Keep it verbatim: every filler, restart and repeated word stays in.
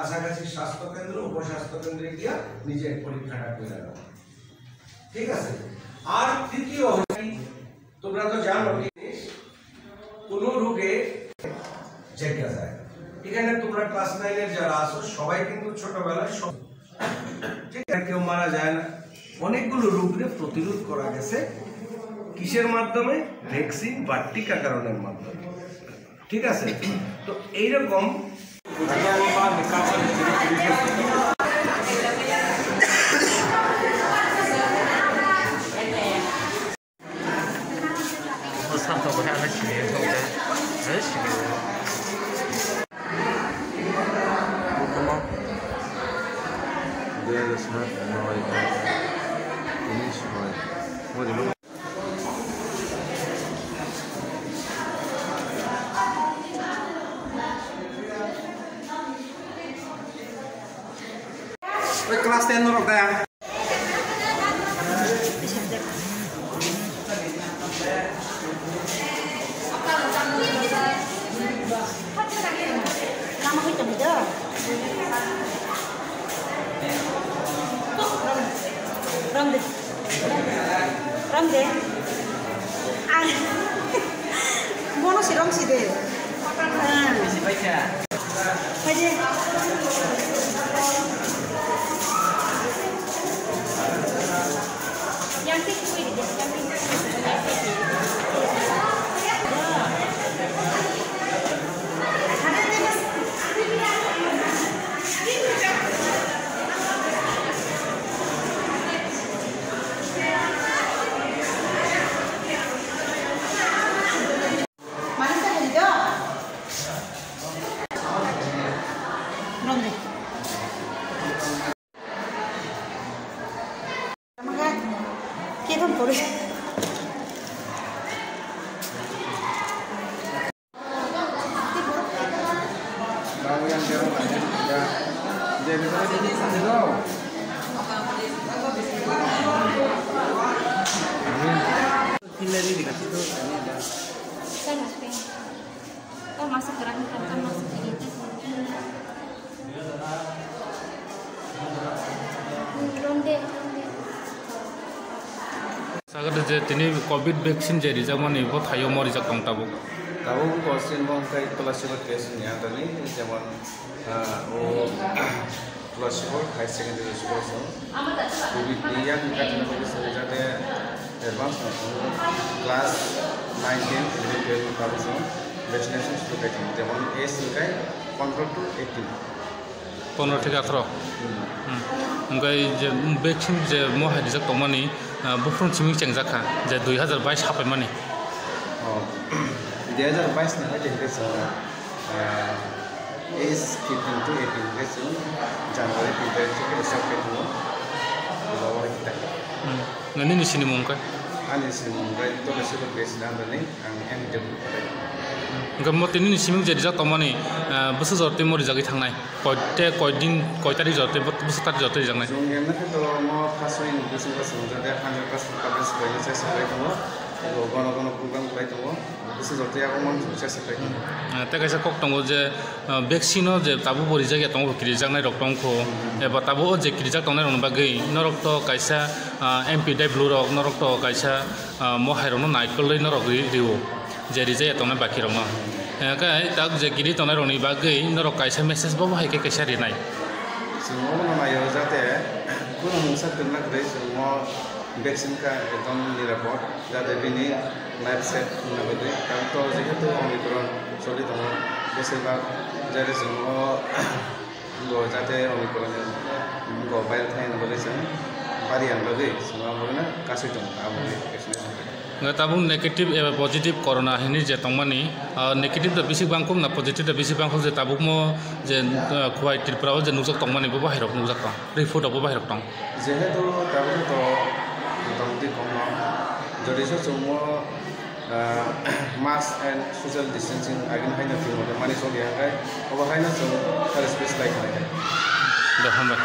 কাছাকাছি স্বাস্থ্য কেন্দ্র, উপস্বাস্থ্য কেন্দ্রে গিয়া নিজের পরীক্ষাটা করে নেওয়া। ঠিক আছে? আর তৃতীয় হচ্ছে, তোমরা তো জানো জিনিস, কোনো রোগে জেগে যায়। এখানে তোমরা ক্লাস নাইনের যারা আছো, সবাই কিন্তু ছোটবেলায় সব, ঠিক আছে, কেউ মারা যায় না। অনেকগুলো রোগরে প্রতিরোধ করা গেছে। কিসের মাধ্যমে? ভ্যাকসিন বা টিকাকরণের মাধ্যমে। ঠিক আছে? তো এইরকম Oi, class ten norok da. Lama hoito ni do. Rom de. Rom de. Ah. Bono si rom si de. Ah. Phaidi. Sana, pe. Oh, masuk ke rahim, kan, kan masuk ke itu. Ronde, ronde. Sagada je tini covid vaccine je rijakmani bo thaio mo rijak tong tabuk. Tabuk bo sin bo wngkha Tulasibor test ni andani, jemon, ah, o Tulasibor Higher Secondary School song. Covid ni yang katina bagwi song jate advance no song class nine, ten, eleven, twelve tabuk song vaccination suru kai tong. Jemon age wngkha pondro to eighteen. Pondro theke atharo. Hmm. Hmm. Hwnkhe je vaccine je mo hai rijak tongmani, ah, buphuru simi chengjak kha je dui hazar bais hapaimani. Oh. Dui hazar bais ni hai hwnkhe chwng, ah, age fifteen to eighteen hwnkhe chwng January tin tarikh theke start khe tongo. Abo hai kita. Hmm. Nini sinimung khe? Ani sinimung khe Tulasibor Base Nandani, ang M D. Hwnkhe mo tini ni siming je rijak tongmani, ah, bwswk jor twi mo rijagwi thangnai? Koi te, koi din, koi tarik jor twi, bwswk tarik jor twi rijaknai? Chwng emne khe to mo first week ni bising bwswk wngjak de, hundred percent coverage khlaina chesta khlai tongo. Ego gono gono program khlai tongo. Bwswk jor twi abo mo chesta khlai tongo. Ah, tei kaisa kok tongo je, ah, vaccine o je tabuk bo rijak ya tongo, bo kirijaknai rok tong kho. Hmm. Eba tabuk o je kirijak tongnai rokni bagwi norok to kaisa, ah, M P W rok, norok to kaisa, ah, mo hai rokno naikolwi norok ri-, rio. Je rijaya tongnai bakirokno. Hingkhe tak je kiri tongnai rokni bagwi norok kaisa message bo hai khe kaisa rinai. Chwng obono naio jate kunu mungsa twrwna kwrwi chwng o vaccine kha ekdom nirapod, jate bini life save wngna bagwi. Karon to jehetu Omicron choli tongo, bwswk bak jate chwng o Bo jate Omicron ni bo viral thai na bagwi chwng bari yang bagwi chwng abo no kasui tongo, abo ni vaccination. Hwnkhe tabuk negative eba positive corona hinwi je tongmani, ah, negative da bisi bangkuk na positive da bisi bangkuk je tabukmo je, ah, Khowai Tripura o je nukjak tongmani bo bahai rok nukjak tong, report rok bo bahai rok tong. Jehetu tabuk to motamoti kom no, jodi se chwngmo Ah, mask and social distancing agini haino thwngmani mani songya hwnkhe obo haino chwng service lai khanai. Do, hambai.